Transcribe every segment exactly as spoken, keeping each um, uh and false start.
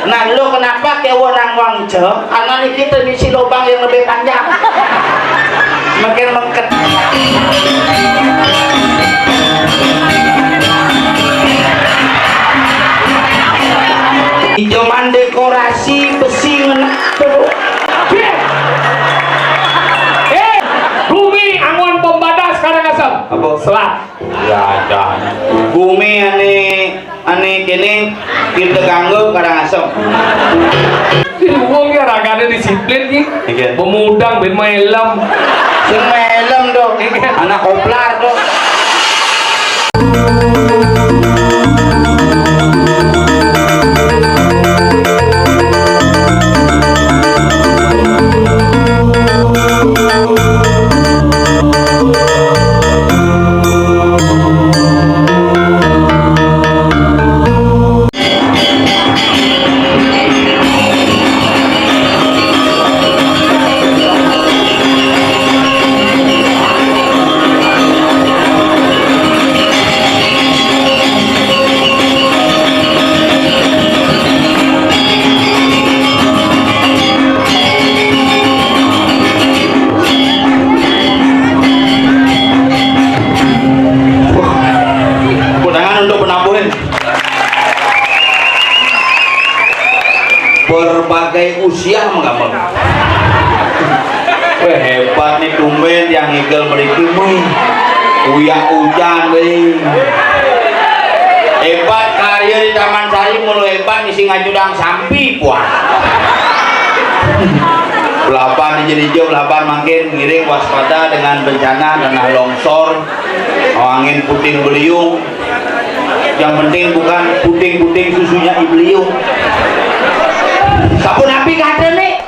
Nah, lo kenapa kéweh nang wangja? Karena niki teu misi lobang yang lebih panjang. Makin mengket. Ijoman dekorasi besi ngenak tuh. Eh, bumi angon pembatas Karangasem. Apa? Selat. Ya, ada. Bumi ane, ane kene kita ganggu Karangasem. Wong ya ragane disiplin ki. Iya. Pemudang ben melem. Sing melem dong. Iya. Anak koplar dong. Undangan untuk penabuhin. Berbagai usia menggambar. Weh, hebat nih, tumben yang ngigel mriki mah. Uya ujan deh. Hebat karya di Taman Sari, mulu hebat ngisi ngajudang sampi puan. Belapan di jadi belapan makin ngiring waspada dengan bencana tanah longsor, angin puting beliung. Yang penting bukan puting-puting susunya Ibliung. Sapunapi kata nih.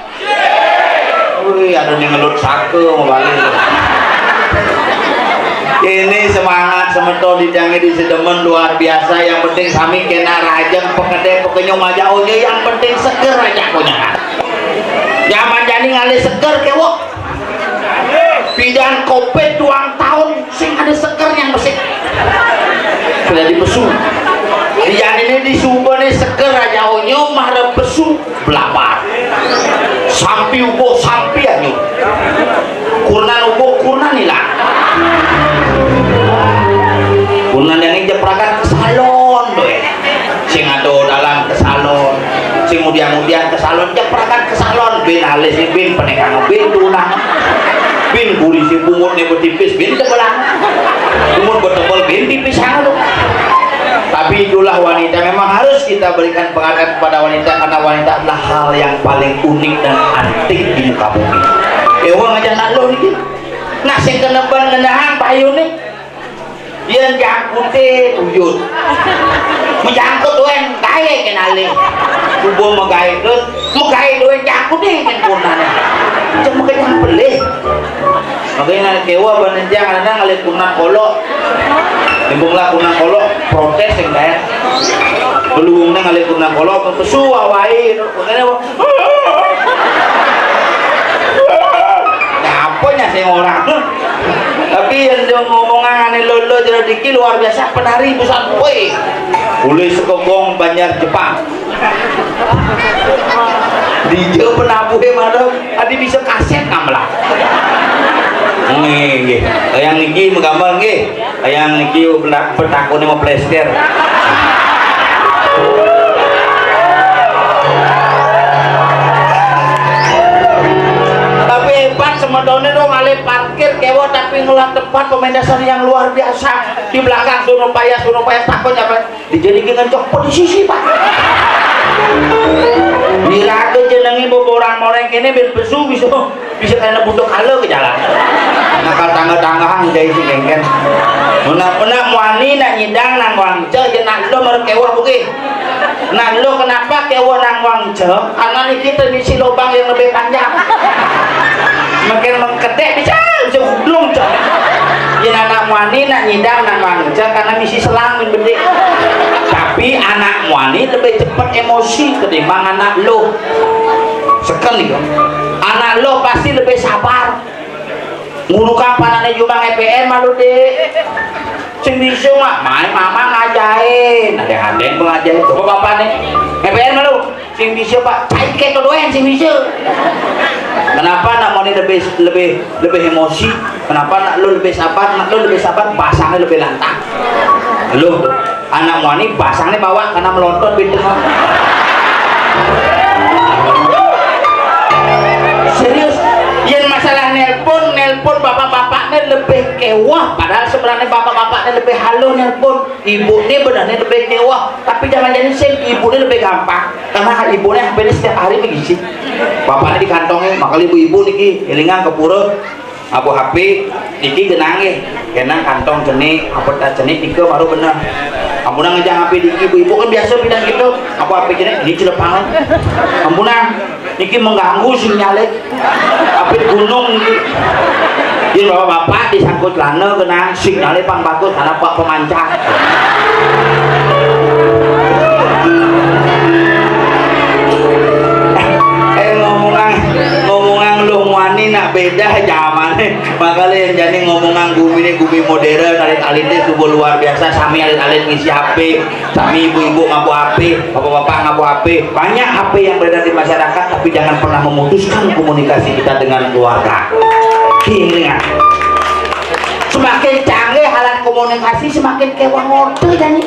Wih, ada yang ngelut sake mau balik. Ini semangat semeton di Tiang di Sedemen luar biasa. Yang penting sami kena rajeng pekede pekenyung aja, oh, yang penting seger aja punya. Zaman jani ngalih seger kewok. Pidan kopet duang tahun sing ada seger yang besik. Sudah dipesu. Pidan ini di Sumba nih seger aja onyo mah ada pesu belabar. Sampi ubo sampi anyo. Kurnan ubo kurnan hilang. Kurnan yang ini jeprakan ke salon doe. Sing ado dalan ke salon, sing mudian-mudian ke salon, jeprakan ke salon, bin alis bin penekang bin tunang, bin gurisi bungut nih betipis bin tebelang, bungut betebel bin tipis sangat tuh. Tapi itulah wanita, memang harus kita berikan penghargaan kepada wanita karena wanita adalah hal yang paling unik dan antik di muka bumi. Ewa ngajak nak lo nih, nak sing keneban ngendahan payu nih. Yen jangkute tuyut. Menjangkut doen gae kenale. Subuh megae terus, megae doen jangkute ken punane. Cuma kenyang pelih. Makanya ngalih kewa banenjang anak ngalih kunang kolok. Embung lah kunang kolok protes yang kayak. Beluungnya ngalih kunang kolok pesu awai. Makanya apa nya sing orang? Tapi yang dia ngomongan ane lolo jero diki luar biasa penari pusat kue. Boleh sekogong Banjar Jepang. Di jero penabuhe mado adi bisa kaset ngamlah. Nggih, nggih. Yang niki menggambar nggih. Yang niki pernah bertakun mau plester. Tapi hebat semedone dong, alih parkir kewa tapi ngelah tempat pementasan yang luar biasa. Di belakang Sunupaya, Sunupaya takut apa? Dijadikan copot di sisi, Pak. Diraga jenenge boborang moreng kene ben pesu bisa bisa kena butuh kala ke jalan. Nakal tangga-tanggahan jadi si kengken. Muna-muna muani nak nyidang nang wangce je nak lo merkewah buki. Nak lo kenapa kewah nang wangce? Karena niki teu misi lobang yang lebih panjang. Makin mengkedek bisa bisa gudung cok. Yen anak muani nak nyidang nang wangce karena misi selang yang bedik. Tapi anak muani lebih cepat emosi ketimbang anak lo. Seken nih, anak lo pasti lebih sabar. Ngurukang panane jumang E P N malu dek. Sing bisa, Mak, main mama ngajain. Ada-ada yang ngajain. Coba bapak nih. P P R malu. Sing bisa, Pak. Cai keto doang sing bisa. Kenapa nak mau ini lebih, lebih, lebih emosi? Kenapa nak lu lebih sabar? Nak lu lebih sabar, pasangnya lebih lantang. Lu, anak mau ini pasangnya bawa karena melontot pintu. Serius, yang masalah nelpon, nelpon bapak-bapaknya lebih kewah. Padahal sebenarnya bapak-bapaknya lebih halus nelpon. Ibu ini benernya lebih kewah, tapi jangan jadi sing ibu ini lebih gampang karena ibu ini H P ini setiap hari begitu. Bapak ini di kantongnya, maka ibu-ibu niki ilingan ke pura, aku H P niki genang ya, kena kantong jenik, apa tak jenik, tiga baru bener. Ampun ngejang H P diki, ibu-ibu kan biasa bilang gitu, aku H P jenik, ini celepang. Ampun, niki mengganggu sinyalnya. Apit gunung niki. Jadi bapak-bapak disangkut lana kena sinyalnya pang bagus karena pak pemancar. Eh, ngomongan, ngomongan lu muani nak beda zaman. Makanya yang jadi ngomongan gumi ini gumi modern, alit-alitnya sungguh luar biasa. Sami alit-alit ngisi H P. Sami ibu-ibu ngaku H P, bapak-bapak ngaku H P. Banyak H P yang beredar di masyarakat, tapi jangan pernah memutuskan komunikasi kita dengan keluarga. Ingat, semakin canggih alat komunikasi, semakin kewang order jadi.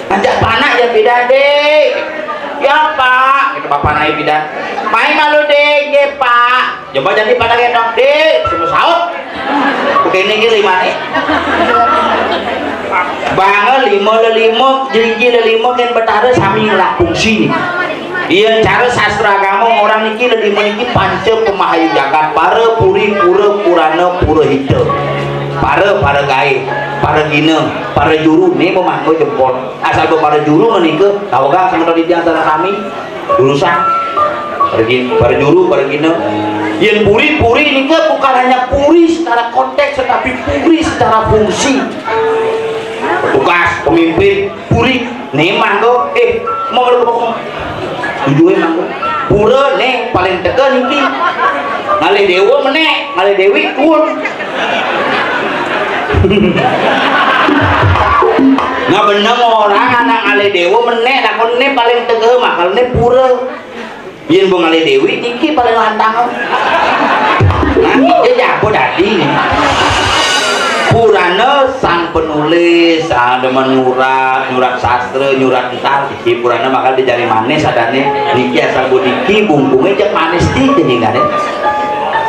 Ajak panak ya beda deh. Ya, Pak. Itu bapak naik beda. Main malu deh, ya, Pak. Coba jadi pada gendong, Dik, semua saut. Oke, ini gini lima nih. Bangga lima lelima, jeriji lelima kan betara sami ngelak fungsi nih. Iya, cara sastra agama orang niki lelima niki panca pemahayu jagat, para puri, pura, purana, pura hita. Para, para gae, para gina, para juru, nih memanggo jempol. Asal para juru menika, tahu gak sementara di antara kami? Urusan para gi-, para juru, para gina. Yang puri-puri ini ke bukan hanya puri secara konteks, tetapi puri secara fungsi. Petugas, pemimpin, puri. Nih manggo, eh, mau berapa? Tujuh manggo. Pura nih paling tega niki. Ngalih dewa menek, ngalih dewi tuun. Nah, bener orang anak ngalih dewa menek, lakon ini paling tega, makanya pura. Yen mbok ngalih dewi, iki paling lantang. Nah, ya jago dadi. Purana sang penulis, ah, demen nyurat, nyurat sastra, nyurat entar, iki purana bakal dijari manis adane. Niki asal bodiki bungkunge cek manis ti jenengane.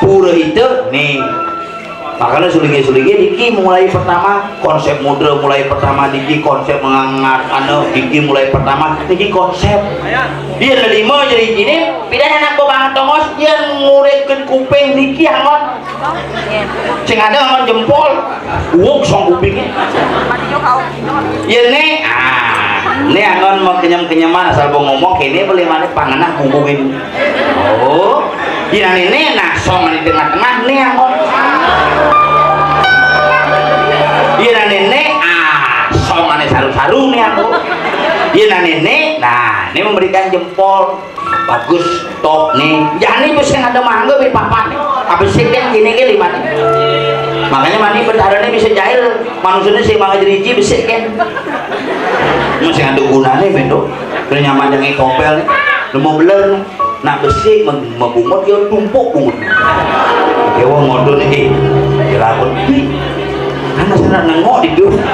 Pura itu nih. Makanya sulinge-sulinge niki mulai pertama konsep mudra, mulai pertama niki konsep mengangat anu niki mulai pertama niki konsep. Dia nerima jadi gini, pindah anak banget tongos dia ngurikkan kuping niki angon. Sing ada angon jempol, uwuk song kupingnya. Ya nih, ah, ini angon mau kenyam-kenyaman asal mau ngomong kene boleh mana pangenah bungkungin. Oh, yen nenek nah song di tengah-tengah nih aku. Yen nenek ah song ane saru-saru nih aku. Yen nenek nah ini memberikan jempol bagus top nih. Jani bes yang ada mangga di papan nih. Habis sih kan gini gini mani. Makanya mani bentarane bisa jahil manusianya sih mangga jeriji besik kan. Masih ada gunanya bendo. Kena nyaman jangan topel nih. Lu mau beler nih. Nak besi meng-, mebungut ya tumpuk bungut. Dewa ngodon iki. Dilakon iki. Ana sana nengok di dunia.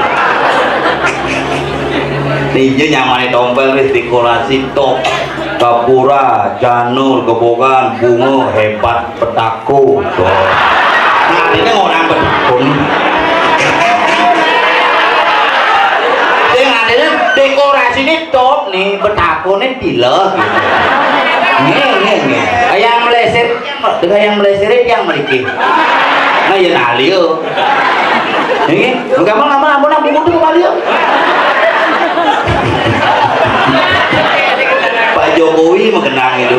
Ninja nyamane tompel wis dekorasi top. Gapura, janur, gebogan, bunga, hebat, petako. Nah, ini orang petako nih. Sing adene dekorasine top nih, petakone dileh. Nggih, nggih, nggih. Yang meleset, dengan yang meleset yang mriki. Nah, ya nali yo. Nggih, gampang-gampang ampun aku kudu kembali yo. Pak Jokowi mengenang itu.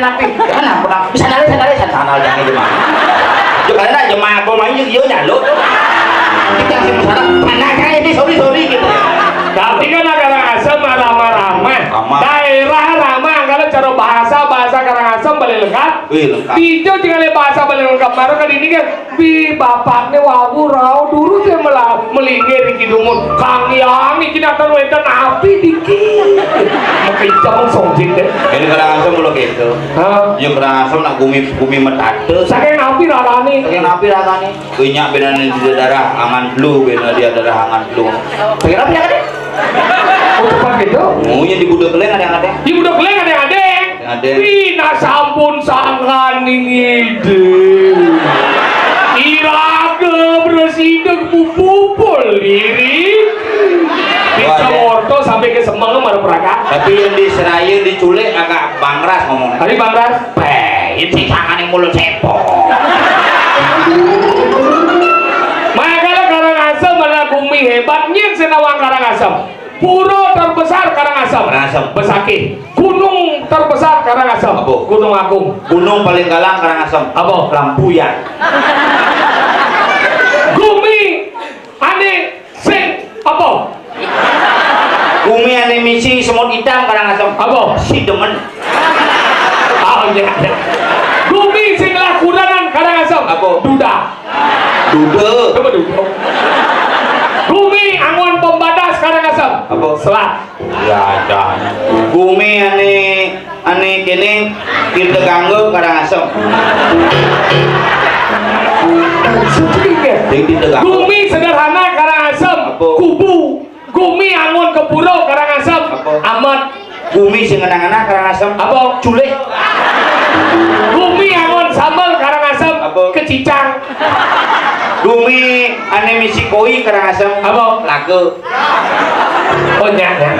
napi. Jangan ampun, ampun. Bisa narik, bisa narik, bisa narik, jangan jemaah. Itu karena jemaah apa main juga nyalo tuh. Kita sih sana, mana kan ini, sorry, sorry gitu. Tapi kan Karangasem ramah-ramah. Ramah. Daerah ramah, kalau cara bahasa, bahasa Karangasem paling lengkap. Wih, lengkap. Ijo tinggal bahasa paling lengkap. Baru kan ini kan, bi bapaknya wawu rau dulu saya mela melingir di kidumun. Kang Yang, iki natar wétan api dikit. Makejang songjit deh. Ini Karangasem kalau gitu. Hah? Ya Karangasem nak gumi, gumi metata. Saking api rarane. Saking api rarane. Banyak bedanya di daerah angan blu, beda dia daerah angan blu. Saking api ya kan? Oh, cepat gitu. Oh, yang di Budak Keleng ada yang ada. Di Budak Keleng ada yang ada. Ada. Wih, nah sampun sangkan ning ide. Iraga beresideg pupupul diri. Bisa Wah, ada. Ngorto sampai ke semeng mar Tapi yang di Seraya diculik agak bangras ngomongnya. Tadi bangras? Péh, ini tangan yang mulut sepok. Makanya Karangasem adalah bumi hebat, nyén sing nawang Karangasem. Pura terbesar Karangasem. Karangasem. Besakih. Gunung terbesar Karangasem. Apa? Gunung Agung. Gunung paling galang Karangasem. Apa? Lampuyan. Gumi ané sing apa? Gumi ané misi semut hitam Karangasem. Apa? Si demen. Oh, iya, iya. Gumi sing lah kurenan Karangasem. Apa? Duda. Duda. Apa duda? Gumi anggon pembatas Karangasem. Apa? Selat. Ya, jangan. Gumi ané, ané kéné, Tirta Gangga Karangasem. Sedikit. Sing Tirta Gangga. Gumi sederhana Karangasem. Apa? Kubu. Gumi anggon kepura Karangasem. Apa? Amet. Gumi sing ngenah-ngenah Karangasem. Apa? Culik. Gumi anggon sambel Karangasem. Apa? Kecicang. Gumi ané misi koi Karangasem. Apa? Laga. Oh, nyak, nyak.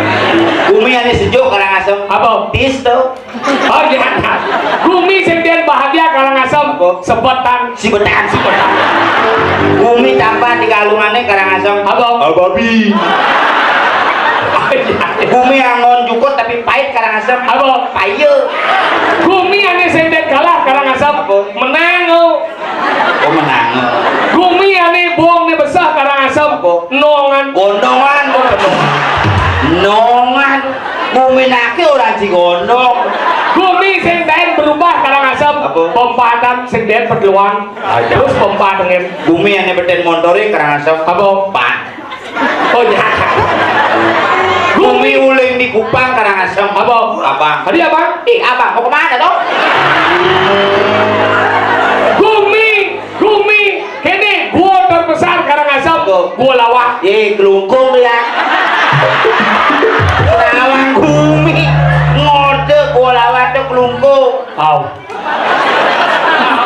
Gumi ané sejuk Karangasem. Apa? Tis to. Oh, nyak, nyak. Gumi sing den bahagia Karangasem. Apa? Sebetan. Sibetan. Sibetan. Gumi tanpa dikalungané Karangasem. Apa? Ababi. Oh, nyak, nyak. Gumi anggon jukut tapi pait Karangasem. Apa? Paye. Gumi ané sing den kalah Karangasem. Apa? Menang, oh. Oh, menang. Gumi ané bongné beseh Karangasem. Apa? Nongan. Gondongan, oh, bener. Nongan. Gumi naké ora digondong. Gumi sing den berubah Karangasem. Apa? Pempatan sing den pedeluan. Aja. Terus pempatengin. Gumi ané beten montoré Karangasem. Apa? Pan. Oh, iya. Gumi uling di Kupang Karangasem. Apa? Abang. Tadi apa? Ih, abang, mau kemana, toh? Gumi, gumi, kéné gua terbesar Karangasem. Apa? Gua Lawah. Yé, Klungkung ya. Lawang gumi. Ngode gua Lawah to Klungkung. Au.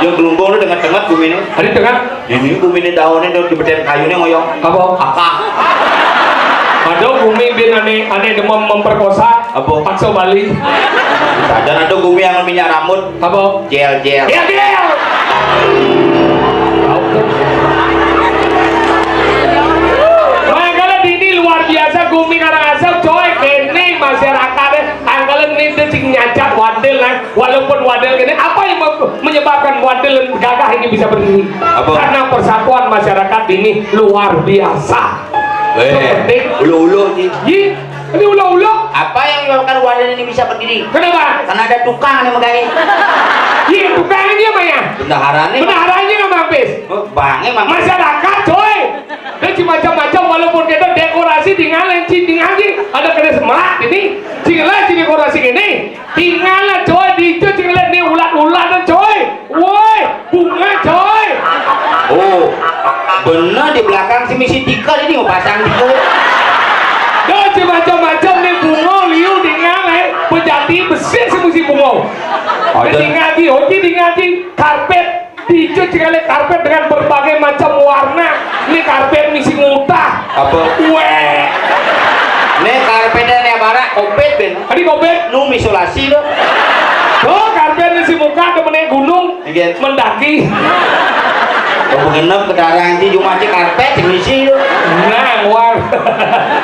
Yang Klungkung to denget-denget guminé. Ada denget? Ini guminé daunnya tuh dibedén kayunya ngoyong. Apa? Akah. Ada gumi bin ané, ané demam memperkosa. Apa? Paksa Bali. Dan ada gumi yang minyak rambut. Apa? Jel, jel. Jel, jel. Makanya ini luar biasa gumi Karangasem, coy, kéné masyarakat, eh, angkalen ini sing nyacap wadil, nah. Walaupun wadil kéné, apa yang me-, menyebabkan wadil gagah ini bisa berdiri? Apa? Karena persatuan masyarakat ini luar biasa. Wéh, seperti ulu-ulu, Ji. Ji, ini ulu-ulu. Apa yang menyebabkan wadil ini bisa berdiri? Kenapa? Karena ada tukang yang megai. Ji, tukang ini apa ya? Bendaharanya. Bendaharanya nggak mampis. Oh, bangé, Mang. Masyarakat, coy. Ada macam-macam, walaupun kita dekorasi tinggal, tinggal, Ji. Ada kena semak ini. Tinggal, Ji, dekorasi ini. Tinggal lah, coy, di itu tinggal nih ulat-ulat, coy. Woi, bunga, coy. Oh, bener di belakang si misi tikel ini mau pasang tikel. Ada macam-macam nih bunga, liu, tinggal, eh. Pejati besi si misi bunga. Ada. Tinggal, Ji, oke, tinggal, Ji. Karpet. Dicuci kali karpet dengan berbagai macam warna. Ini karpet misi ngutah. Apa? Wéh. Né karpétnya né barak, kopét, Ben. Tadi kopét? Nu misolasi to. Tuh, karpet misi muka, temené gunung. Iya. Mendaki. Kok genep kedaraan sih, cuma cek karpet sing misi to. Nah, luar.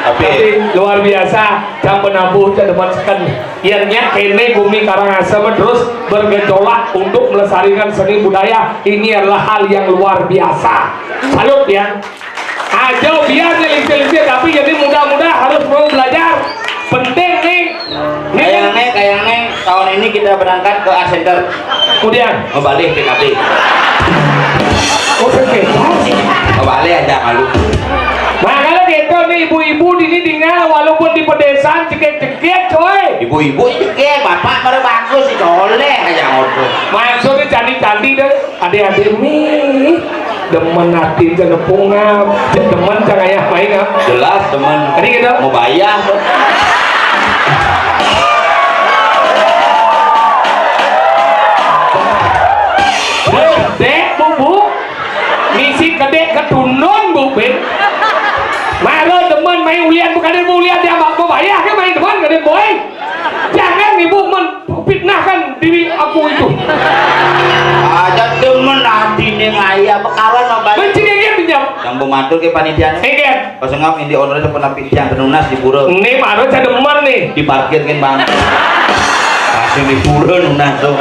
Tapi luar biasa. Jam penabuh, jam depan seken. Yén nya kéné gumi Karangasem terus bergejolak untuk melestarikan seni budaya. Ini adalah hal yang luar biasa. Salut ya. Aja biar nih lincir-lincir, tapi jadi muda-muda harus mau belajar. Penting nih. Nih. Kayaknya, kayaknya tahun ini kita berangkat ke Art Center. Kemudian? Ngebalik T K P. Oh, T K P. Ngebalik aja malu. Nah, kalau gitu nih ibu-ibu di ini tinggal walaupun di pedesaan cekek-cekek, coy. Ibu-ibu cekek, bapak baru bagus sih, colek aja ngobrol. Maksudnya candi-candi deh, adik-adik nih. Demen hati ke nepungap, demen cang ayah main ngap. Jelas demen. Tadi gitu. Mau bayar tuh. Dek, Bu, Bu. Misi kedek ketunun, Bu, Ben. Mara demen main ulian, bukan mau ulian dia mau bayar ke main demen, kedek Atur ke panitiane. Inggih. Pas ngam indi onoré temen api tiang nunas di pura. Ini baru saya demen nih. Diparkir kan, Bang. Masih di pura nunas tuh.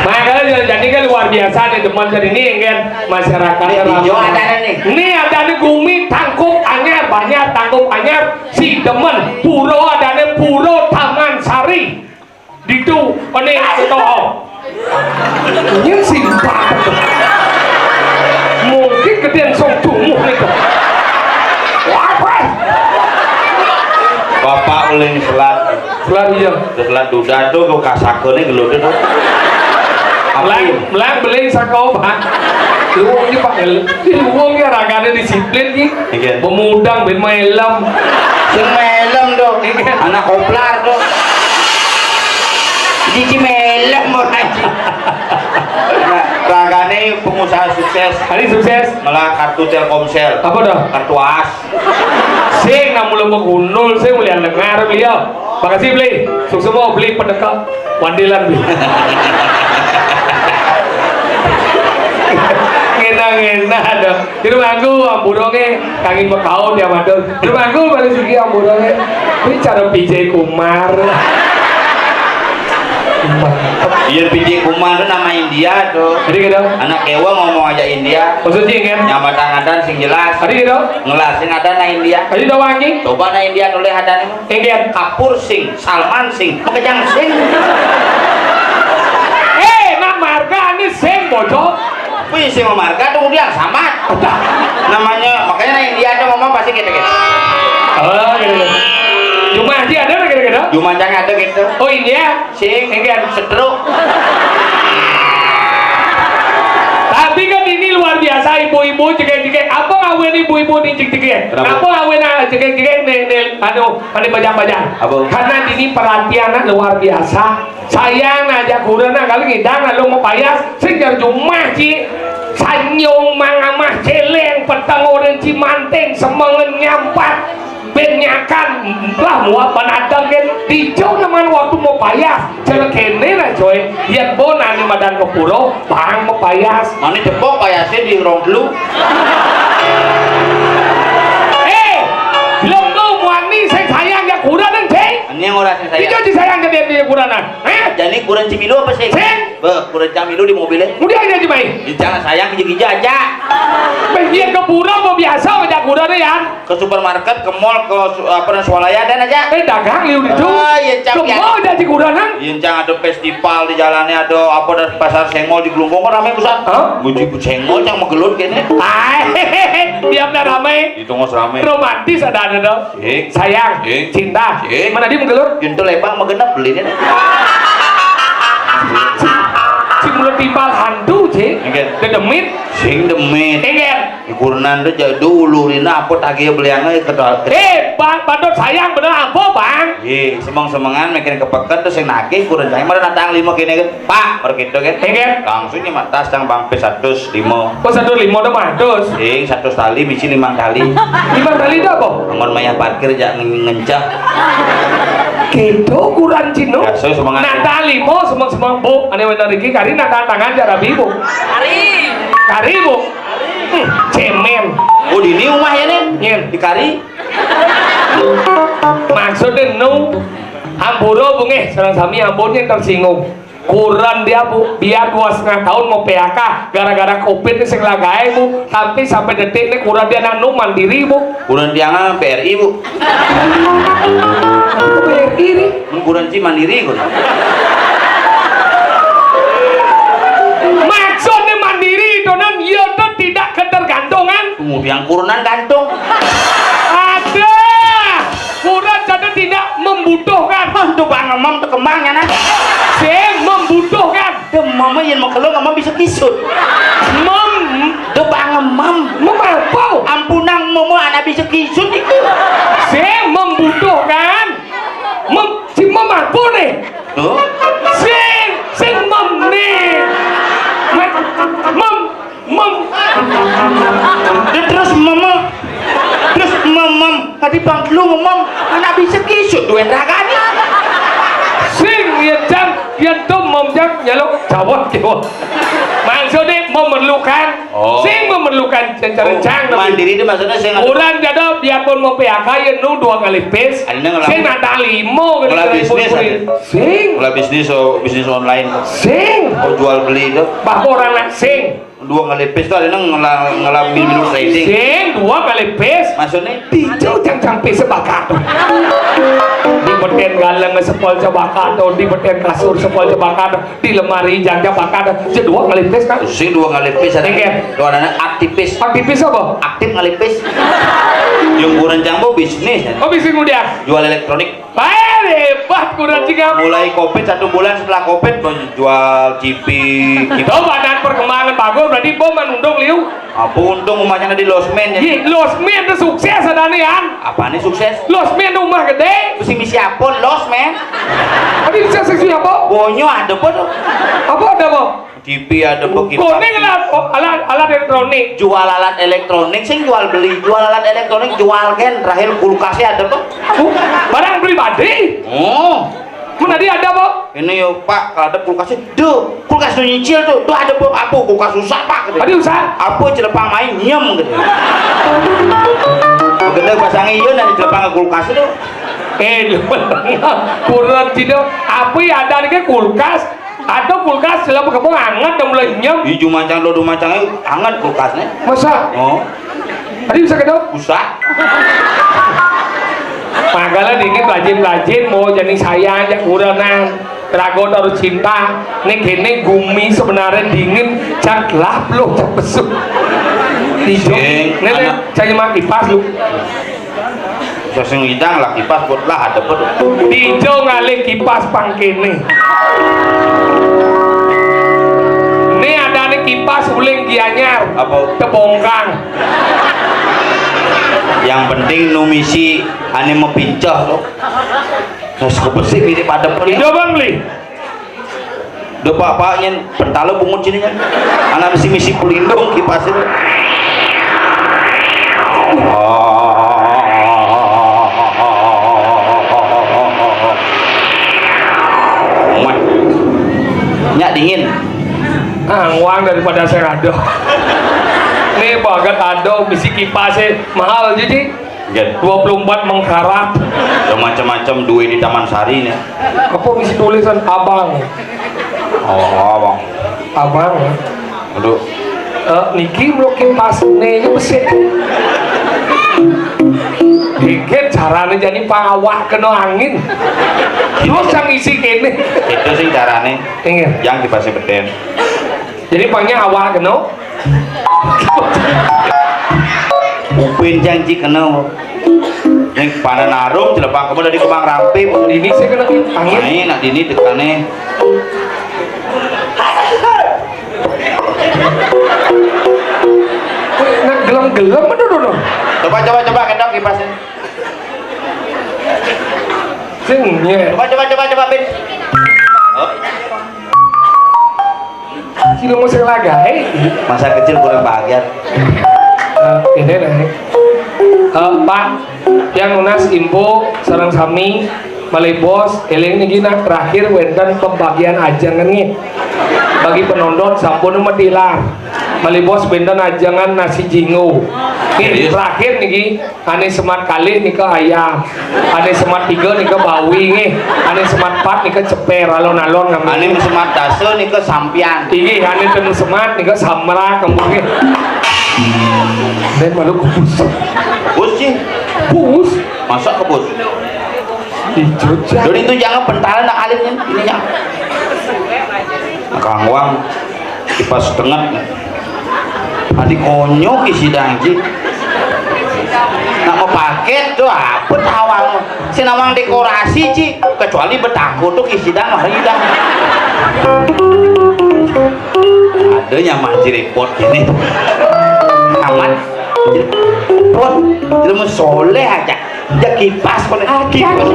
Makanya jadi kan luar biasa nih demen jadi ini kan masyarakat. Ini hijau ada nih. Ini ada nih gumi tangkup anyar, banyak tangkup anyar, si demen. Pura ada nih pura Taman Sari. Ditu, pening, keto. Nyén sing banget. Mungkin gedén song tumuh niku. Wah, wah. Bapak uling selat. Selat iya. Selat duda tuh kok kasakene gelodé tuh. Melang, melang beling saka, Pak. Luwung iki, Pak. Iki luwung ya ragane disiplin iki. Nggih. Pemudang ben melem. Sing melem to. Nggih. Anak koplar to. Iki melem ora iki. Nah, ragane pengusaha sukses. Hari sukses. Malah kartu Telkomsel. Apa dah? Kartu as. Sing namula menggunul sing ulian dengar beliau. Makasih beli. Suksema beli pendekar. Wandilan beli. Ngena-ngena dong. Di rumahku amburonge kangin mekaun ya madon. Di rumahku balik siki amburonge. Ini cara P J Kumar. Iya, P J Kumar itu nama India tuh. Jadi gitu. Anak Dewa ngomong aja India. Maksudnya kan? Nyambatang adan sing jelas. Tadi gitu. Ngelas sing adan na India. Tadi doang anjing. Coba na India nulis adan ini. India. Kapur sing, Salman sing, Makejang sing. Eh, nak marga ini sing bocor. Wih, sing marga tuh udah sama. Namanya makanya na India tuh ngomong pasti gitu gitu. Oh, gitu. Cuma aja ada gitu gitu. Cuma jangan ada gitu. Oh, India. Sing, engke setruk. Tapi kan ini luar biasa, ibu-ibu jegek-jegek. Apa ngawin ibu-ibu ni jegek-jegek? Kenapa? Apa ngawin, ah, jegek-jegek ni, ni, anu, anu bajang-bajang? Apa? Karena ini perhatian luar biasa. Sayang aja kurang kali ngidang lalu mau payas, sing jar jumah ci. Sanyung mangamah celeng, peteng orang cimanten, semengen nyampat. Ben nyakan, lah muat panadang kan. Dijauh neman waktu mau payas. Cara kene lah coy. Yén pun ane madan ke pura, bang mau payas. Mane depok payase di rong telu. Eh, lembung wani sing sayang ya kurang, Cing. Ini yang ora sing sayang. Ijo disayang gedé di kuranan. Eh? Jani kurang cemilu apa sih? Sing. Beh, kurang cemilu di mobilnya. Kemudian aja, Mai. Di jangan sayang gigi aja. Beh, dia ke pura mau biasa aja kurang ya. Ke supermarket, ke mall, ke su-, apa namanya, swalaya dan aja. Eh, dagang liu itu. Oh, iya, Cang, ke ya. Mall aja di kuranan. Iya, Cang, ada festival di jalannya, ada apa, ada pasar Sengol di Glungkung kan ramai pusat. Hah? Muji bu Sengol, Cang, menggelut kene. Ai, dia benar ramai. Itu ngos ramai. Romantis ada ada dong. Cik. Sayang, Cik. Cinta. Cik. Mana dia menggelut? Juntul lembang menggenep beli ini. Si mulut timpal hantu, Cik. Enggak. Dedemit. Sing demit. Enggak. Ukuran tuh jadi dulu ini apa tagih beliannya ke. Eh, Pak, Pak Dot sayang bener apa, Bang? Iya, semang-semangan mikirin ke peken tuh sing nagih kurang saya mana datang lima kene kan. Pak, pergi itu kan. Enggak. Langsung nyemak tas yang bang P seratus lima. Oh, seratus lima tuh mah, terus. Sing seratus tali misi lima kali. Lima kali itu apa? Amun mayah parkir jak ngen-, ngencah. Gitu ukuran Cino. Ya, saya semangat. Nah, tali mau semang-semang, Bu. Ane wénten iki kari nak tangan cara Bu. Kari. Kari, Bu. Hmm, cemen. Oh, di ini rumah ya nih? Nyen. Di kari. Maksudnya nu ampura Bu nggih, sareng sami ampun yang tersinggung. Kurang dia, Bu, biar dua setengah tahun mau P H K gara-gara covid ini sing lagae, Bu, tapi sampai detik ini kurang dia nanu mandiri, Bu. Kurang dia nggak P R I, Bu. P R I ini. Kurang si mandiri, kurang. Maksudnya mandiri itu nan, ya itu tidak ketergantungan. Kemudian kurunan gantung. Ada. Kurang jadi tidak membutuhkan. Untuk bang emam tuh kembangnya nah. Sing membutuhkan. Tuh mama yang mau keluar mama bisa kisut. Mem. Tuh bang emam. Memampu. Ampunang mama anak bisa kisut itu. Sing membutuhkan. Mem, si memampu nih. Tuh. Sing, sing mem nih. Mem, mem, Mem. Dia terus mama. Terus mamam. Tadi bang lu ngomong anak bisa kisut duit ragani. Sing ya jam, ya tuh mem jam nyeluk jawab jawab. Maksudnya memerlukan. Oh. Sing memerlukan. Kan cencang-cencang, oh, tapi mandiri itu maksudnya sing anu. Urang jadul biarpun mau P H K, ya nu dua ngalih pis. Anu ngelah, sing nata limo, ngelah gitu, bisnis, pun ada. Sing. Ngelah bisnis, oh, bisnis online. Sing. Oh, jual beli itu. Bah, orang nak sing. Dua ngalih pis itu ada nang ngelah, ngelah minum trading. Sing, dua ngalih pis. Maksudnya? Dijauh cang-cang pis sebakat. Di beten galeng sepol sebakat, di beten kasur sepol sebakat. Di lemari jang-jang bakal ada. Sing dua ngalih pis kan? Sing dua ngalih pis ada. Nggih. Lo ada aktivis. Aktivis apa? Aktif ngalih pis. Yang kurang jangko bisnis. Oh, bisnis kemudian. Jual elektronik. Baik, hebat kurang jangko. Mulai covid satu bulan, setelah covid jual T V gitu. Tuh, badan perkembangan bagus, berarti bom menunduk liu. Apa untung rumahnya di losmen ya? Ih, losmen itu sukses ada nih, An. Apa nih sukses? Losmen itu rumah gede. Mesti misi apa losmen? Tadi bisa sisi apa? Bonyo ada apa tuh? Apa ada apa? T V ada apa, kipas? Kuning lah, oh, alat, alat elektronik. Jual alat elektronik, sing jual beli, jual alat elektronik, jual kan, terakhir kulkasnya ada apa? Oh, barang pribadi. Oh. Mun tadi ada apa? Ini yo, Pak, kalau ada kulkasnya, duh, kulkas nu nyicil tuh, duh ada apa, apa, kulkas rusak, Pak, gitu. Tadi rusak? Apa celepang main, nyem, gitu. Begitu pasang iya, nanti celepang ke kulkas itu. Eh, lu kurang tidak. Apa ya ada di kulkas? Ada kulkas, celepang kamu hangat dan mulai nyem. Ih, jumacang lo, jumacang, hangat kulkasnya. Masa? Oh. Tadi bisa kedok? Usah. Makanya dingin, rajin-rajin, mau jadi saya aja kurenan. Rago harus cinta. Nih gini gumi sebenarnya dingin, cak lah belum cak besuk. Hijau. Sing, nenek, anak. Saya mah kipas lu. Saya sing idang lah kipas buat lah ada pun. Hijau ngalih kipas pangkene. Ini ada nih kipas uling Gianyar. Apa? Tebongkang. Yang penting nu misi ane mau pincah tuh. Terus kebesi mirip ada pun. Hijau bang beli. Duh, Pak, Pak, nyen pentala bungut sini kan. Anak misi-misi pelindung kipas itu. Wah. Nyak dingin. Ah, uang daripada saya ada. Nih, banget ada misi kipasnya mahal jadi. Nggih. Dua puluh empat mengkarat. Ya, macam-macam duit di Taman Sari nih. Apa misi tulisan abang? Oh, abang. Abang. Aduh. Eh, niki mlokin pasne ya besik. Dikit carane jadi pawak kena angin. Terus yang isi kene. Itu sih carane. Inggih. Yang dipasih beden. Jadi pangnya awak kena. Upin janji kena. Ning panen arum jelepang kamu dari kembang rampe. Ini saya kena angin. Nah, nak dini dekane. Nak gelem-gelem aduh, aduh, aduh. Coba, coba, coba, kendang kipasnya. Sing, ya. Coba, coba, coba, coba, Pin. Oh. Sing mau sing lagi, eh. Masa kecil kurang bahagia. Eh, ini nih. Eh, Pak, yang nunas info sareng sami, malih bos, eling niki nak terakhir wenten pembagian ajengan nih. Bagi penonton sampun metilar. Malih bos benten ajengan nasi jingo. Nih, serius? Terakhir niki. Ane semat kalih nika ayam. Ane semat tiga nika bawi nggih. Ane semat empat nika ceper alon-alon ngambil. Ane semat dasa nika sampian. Inggih, ane ten semat nika samrak nggih. Dan malu kubus. Bus sih. Bus. Masa kebus? Dijujak. Jadi itu jangan pentala nak alim ini, ini ya. Kangwang kipas tengah. Tadi konyol isi dangji. Nak mau paket tuh apa tawang? Si nawang dekorasi, Ci. Kecuali betaku tuh isi dang hari dang. Ada nyaman ci repot ini. Aman. Repot. Ilmu soleh aja. Ya kipas kono. Kipas.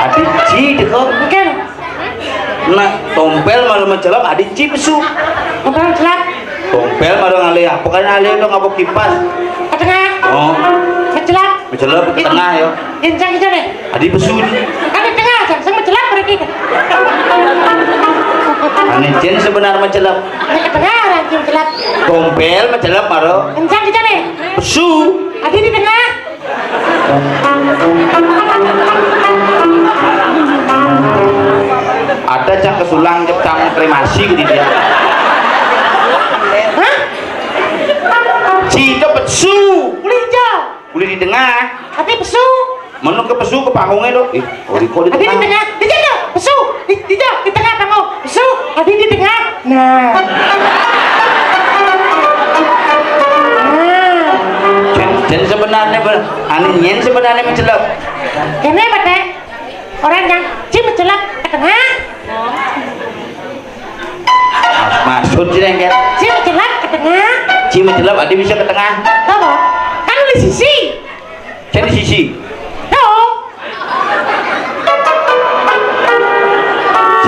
Adi ci deko. Oke. Nah, tompel malah mencelok adi ci pesu. Tompel celak. Tompel malah ngalih apa kan alih dong apa kipas. Ke tengah. Oh. Mencelak. Mencelok ke tengah ya. Incang aja deh. Adi pesu. Kan di tengah aja. Saya mencelak dari Ane jén sebenar mencelep. Nek kedengaran sing gelap. Gompel mencelep maro. Kencang kita nih. Pesu. Adi di tengah. Ada cang kesulang, cang kremasi gitu dia. Hah? Cito pesu. Boleh aja. Boleh di tengah. Tapi pesu. Menung ke pesu ke panggungnya lo. Eh, oh, di kok di tengah. Di tengah. Di tengah. Pesu. Di, di, di tengah panggung. Pesu. Adi di tengah. Nah. Nah. Jén, jén sebenarnya ber, anu nyén sebenarnya mencelep. Kene apa teh? Orang yang ci mencelep ke tengah. Mas, maksud sih lengket. Ci mencelep ke tengah. Ci mencelep, adi bisa ke tengah. Apa? Kan di sisi. Jadi sisi. Tuh.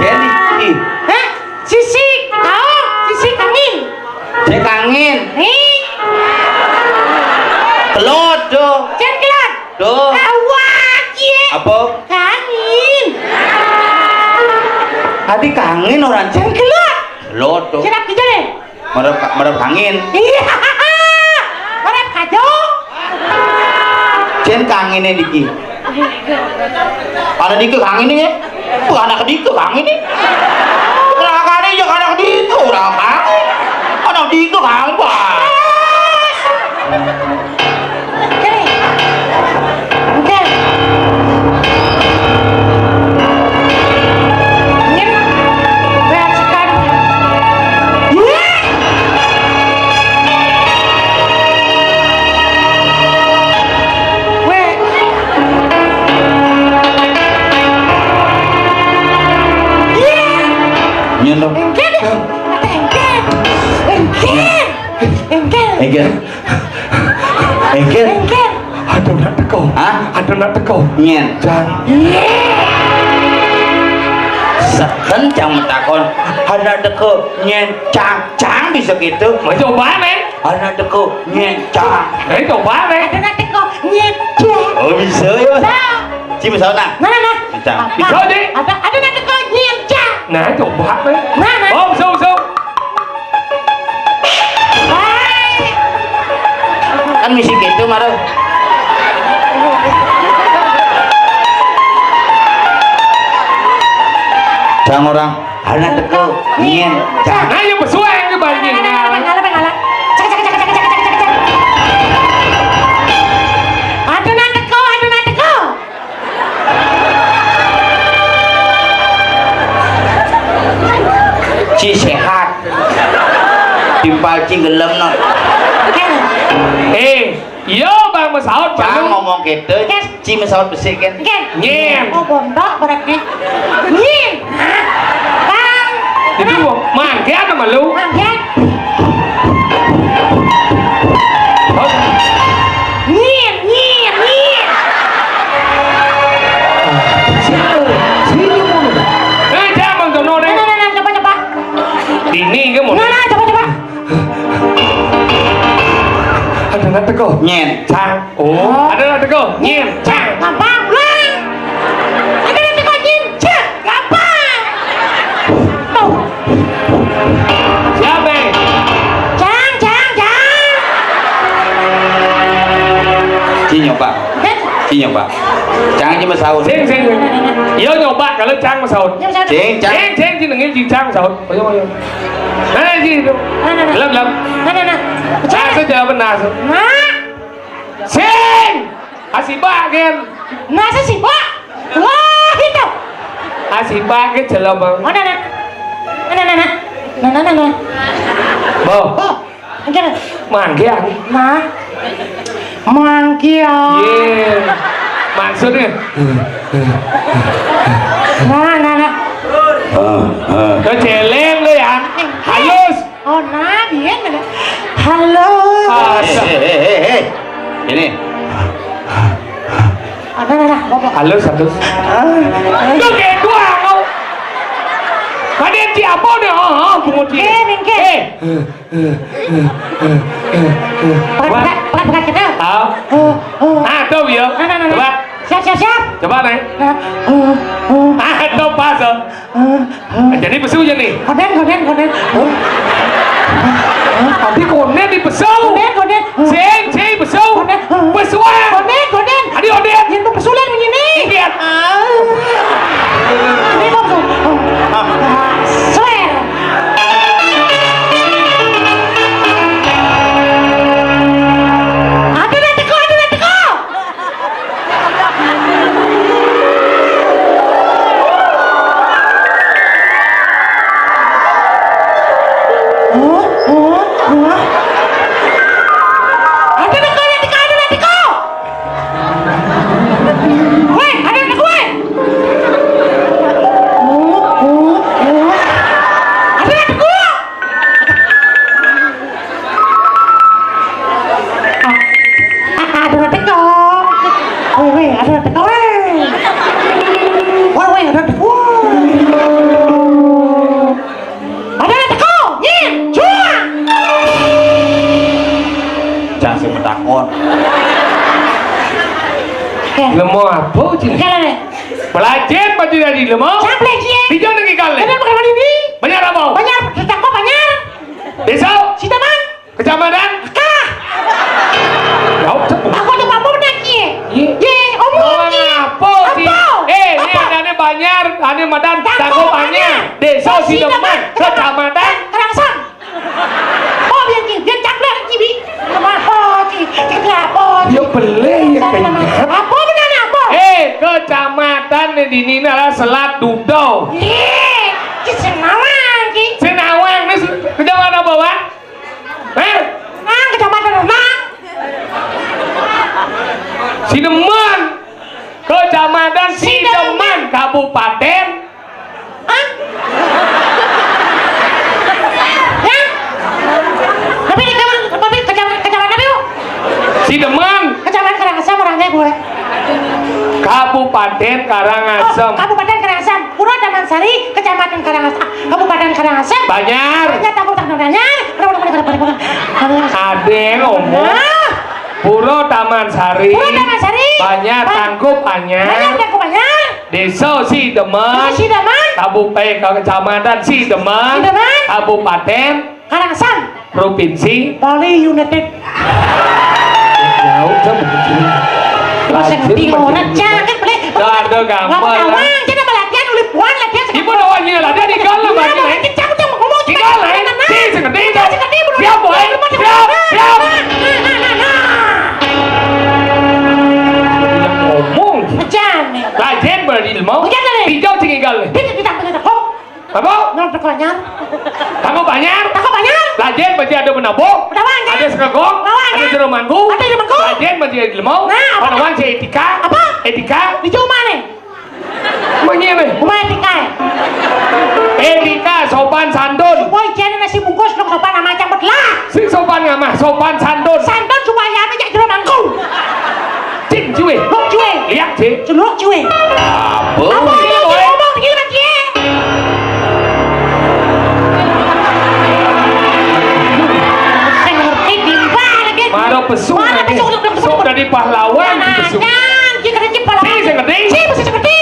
Jadi sisi. Hah? Sisi. Tahu? Sisi kangin. Saya kangin. Nih. Kelot tuh. Jangan kelot. Tuh. Awak ye. Apa? Kangin. Adi kangin orang. Jangan kelot. Kelot tuh. Cerap gitu deh. Merep, merep angin. Iya. Merep kado. Cén kangine diki. Ada diki kangine ya. Tuh anak diki kangine. Kenapa ada ya anak diki orang kang? Anak diki kang. Wah. Oke. Oke. Ini bayar sekali. Iya. Weh. Iya. Nyén dong. Engker. Engker. Engker. Engker. Engker. Engker. Engker. Aduh, nak teko. Hah? Aduh, nak teko. Nyén. Cang. Seken cang metakon. Anak teko nyén cang. Cang bisa gitu. Mau coba, men? Anak teko nyén cang. Eh, coba, men. Anak teko nyén cang. Oh, bisa ya, Mas. Bisa. Ci bisa nah. Nah, nah, nah. Cang. Apa? Bisa, Dik. Apa? Anak teko nyén cang. Nah, coba, men. Nah, nah. Oh, bisa, bisa. Kan misi gitu, Maro. Cang orang, anak teko, nyén, cang. Nah, ya pesuai yang dibanding. Ngalah, ngalah, ngalah, ngalah. Cek, cek, cek. Aduh, nak teko, aduh, nak teko. Ci sehat. Timpal ci gelem no. Eh, iya Bang Mesaut. Jangan ngomong gitu. Ci Mesaut besi kan. Nyén. Oh, bontok berarti. Nyén. Bang. Itu mangke apa malu? Mangke. Nyén, nyén, nyén. Eh, jangan, Bang Jono, nih. Nah, nah, nah, nah, coba, coba. Ini ke mau. Nah, nah, coba, coba. Ada nak teko. Nyén. Cang. Oh, ada nak teko. Nyén. Cang. Gampang. Wah. Ada nak teko nyén. Cang. Gampang. Tuh. Siapa? Cang, cang, cang. Ci nyoba. Ci nyoba. Cang aja Mesaut. Sing, sing, sing. Iya nyoba kalau cang Mesaut. Sing, cang. Sing, sing, ci nengin ci cang Mesaut. Ayo, ayo. Nah, ci itu. Nah, nah, nah. Lam, lam. Nah, nah, nah. Nah, saya jawab benar. Nah. Sing. Asibak kan. Nah, saya sibak. Wah, itu. Asibak ke jelema. Mana, nah? Mana, nah, nah? Nah, nah, nah, nah. Boh. Oh, enggak. Manggiang. Nah. Manggiang. Iya. Maksudnya? Nah, nah, nah. Lo celeng lo ya. Halus. Oh, nah, biyen bener. Halo. Ah, eh, eh, eh, eh. Ini. Ada, ada, ada. Halus, halus. Lu kayak gua, kau. Tadi si apa nih? Oh, oh, pungut dia. Eh, mingke. Eh. Pekat, pekat, pekat, pekat, pekat. Ah. Oh, oh. Ah, tuh, ya. Nah, nah, nah, nah. Coba. Siap, siap, siap. Coba, Neng. Nah, eh, eh, Ah, itu pas, oh. Eh, eh. Jadi pesu aja nih. Konden, konden, konden. Hah? Hah? Tadi konden di pesu. Konden, konden. Sing, sing, pesu. Konden. Pesuan. Konden, konden. Tadi konden. Yang pesu lain bunyi nih. Iya. Ah. Ini pesu. Ah. Swear. Ada nak teko, ada nak teko. Hah? Hah? Hah? Ada nak kau, ada nak kau, ada nak kau. Weh, ada nak kau, weh. Hah? Hah? Hah? Ada nak kau. Ah, ah, ada nak teko. Weh, weh, ada nak teko, weh. Weh, weh, ada nak teko. Ada nak teko. Nyin, cuak. Cang sing metakon. Eh. Lemo apa, Cing? Jalan, eh. Pelajen pati dari lemo. Siapa lagi, eh? Dijauh lagi kali. Kenapa kali ini? Banyak apa? Banyak, tetangga banyak. Desa? Sitaman. Kecamatan? Kah? Jauh, cepet. Aku tuh apa benar, Cie? Iya. Ye, omong, Cie. Apa, Cie? Apa? Eh, ini apa? Ada nih Banjar, ada Madan, Tangkup Tangkup Anyar. Anyar. Desa Sideman, Sideman, Kecamatan Kerangsam. Oh, biar Cie, biar caplak, Cie, bi. Apa, Cie? Caplak apa, Cie? Ya, boleh, ya, Kecamatan kayaknya. Apa benar, apa? Eh, kecamatan di sini adalah Selat Dudo. Ye, Cie, Senawang, Cie. Senawang, ini se-, kecamatan apa, Pak? Eh? Nang, Kecamatan Renang. Sideman. Kecamatan Sideman. Sideman. Kabupaten. Hah? Ya? Tapi di Kecamatan, tapi Kecamatan, Kecamatan apa, yuk? Sideman. Kecamatan Karangasem orangnya gue. Kabupaten Karangasem. Oh, Kabupaten Karangasem. Pura Taman Sari, Kecamatan Karangasem, Kabupaten Karangasem. Banjar. Banjar, Tangkup Tangkup Banjar. Ada yang ngomong. Hah? Pura Taman Sari. Pura Taman Sari. Banjar, Ban-, Tangkup Anyar. Banjar, Tangkup Anyar. Desa Sideman. Desa Sideman. Kabupaten, Kecamatan Sideman. Sideman. Kabupaten. Karangasem. Provinsi. Bali United. Jauh, jauh. Terus yang bingung, orang jangan, boleh. Gak ada gambar, lah. Jangan latihan, ulih puan, latihan. Ibu doanya lah, dia di dalam, iya, lagi, Bang, eh. Kencang, kencang, ngomong, cepat. Di dalam, eh. Nah, nah. Si segede, siap, boy. Siap, siap. Nah, nah, nah, nah. Ngomong. Hujan, nih. Lajen berarti mau. Hujan, nih. Hijau, sing igal, nih. Dia tidak, tidak, tidak. Apa? Nang teko anyar. Tangkup Anyar. Tangkup Anyar. Lajen berarti ada Menabuh. Menawan, ya. Ada Sekegong. Menawan, ya. Ada Jero Mangku. Ada Jero Mangku. Lajen berarti ada Lemau. Nah, apa? Menawan si Etika. Apa? Etika. Di jauh mana? Mangnya nih. Rumah Etika, ya? Etika sopan santun. Woi, jadi nasi bungkus dong sopan sama macam belah. Si sopan ngamah, sopan santun. Santun supaya anu jak Jero Mangku. Cing, cuy. Bok, cuy. Lihat, cing. Celuk, cuy. Apa? Apa ini, boy? Ngomong, gila, cie. Saya ngerti, timpal lagi. Mara pesu, mara nanti. Pesu, pesu, pesu. Sok dari pahlawan, nah, gitu, pesu. Nah, dia kena cip pahlawan. Si, saya ngerti. Si, mesti ngerti.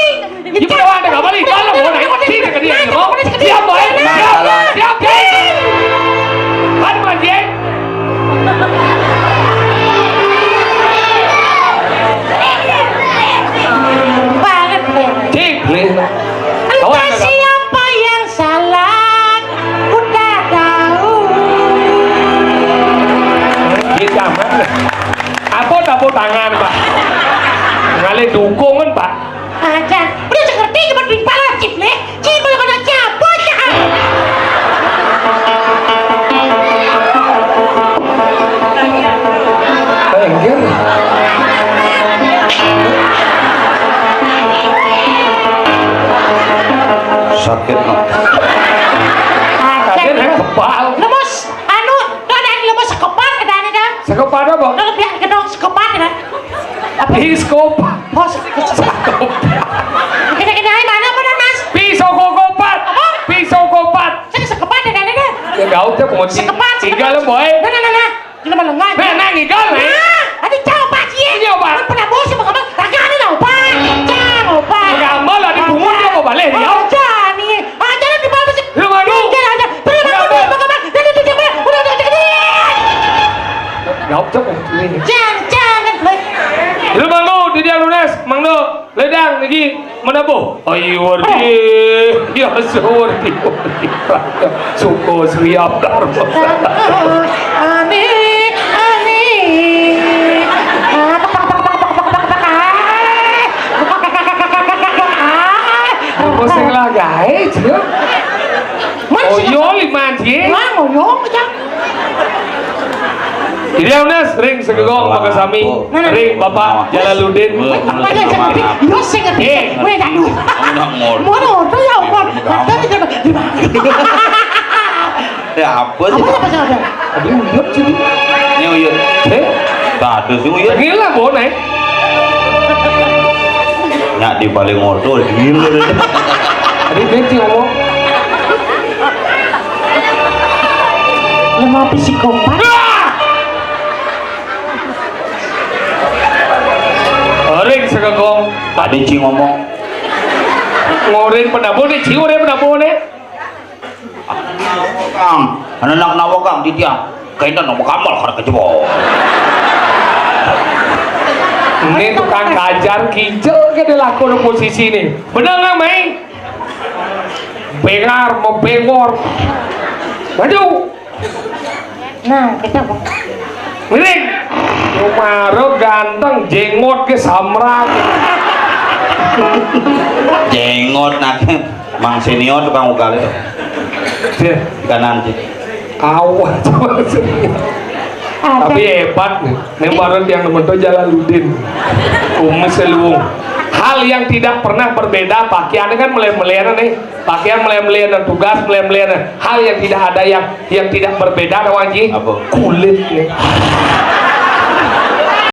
Di bawah ada kabar, di dalam, mau naik. Si, saya ngerti, ya, mau. Siap, boy. Siap, siap, siap. Kan, Pak, cing? Banget, Bre. Cik, Bre. Entah siapa yang salah, ku tak tahu. Kita mana? Apa tepuk tangan, Pak? Ngalih dukungan, Pak. Aja. Udah ngerti, cuma timpal lah, Cip, nih. Cik, boleh kena cabut, ya. Tengger. Sakit, no. Sakit, eh, kepal. Lemes, anu, ada lemes sekepan, ada, ada. Sekepan apa? Kalau biar gedong sekepan, ada. Apa? Piskop. Oh, se-, se-, se-, kena-kena air mana, mana, Mas? Pisau kokopat. Apa? Pisau kopat. Saya sekepat ya, Dana, dah. Ya, gak usah, mau ti-, sekepat, tinggal, sekepat. Boy. Nah, nah, nah, nah. Ini mah lengan. Nah, nah, ngigal, eh. Nah, ada coba, cie. Ini apa? Kan pernah bos sama kamu, raga ada lah, apa? Jawab, jawab, ini. Jangan, jangan, Blek. Lu mangga, Didi Alunas, mangga. Ledang lagi, mana, Bu? Ayo, wardi. Ya, sewardi, wardi. Suko Sri Abdar. Ani, ani. Apa sing lah gawe, Cil? Oh, yo, lima, Cil. Lah, ngoyo, Cak. Jadi, Alunas, ring segegong, maka sami, ring Bapak Jalaluddin. Apa ya, Cak? Yo, sing ngerti. Eh. Weh, aduh. Ngono, ngono ya, Pak. Ada di mana? Di mana? Ya, apa sih? Apa ya, Pak, ada? Aduh, uyut sih. Ini uyut. Eh? Tak ada sih uyut. Gila, Bu, naik. Nyak di paling ngoto, gila. Tadi benci ngomong. Lemah psikopat. Ring segegong. Tadi Ci ngomong. Ngorin pendapo nih, Ci, ngorin pendapo nih. Kang, anak nawa, Kang, di dia. Kaitan nama kamal karena kejebol. Ini tukang kajar kijel ke dilakon posisi ini. Bener nggak, Mei? Bengar, mau bengor. Waduh. Nah, kita, Bang. Miring. Umaro ganteng, jenggot ke samrak. Jenggot, nak. Mang Senior tukang ugal itu. Dia. Di kanan, Ci. Awal tuh. Ada. Tapi hebat nih. Ini baru yang nemen tuh Jalaluddin. Kumis seluung. Hal yang tidak pernah berbeda, pakaiannya kan melem-melem nih. Pakaian melem-melem, tugas melem-melem. Hal yang tidak ada yang, yang tidak berbeda, tahu, Ji? Apa? Kulit nih.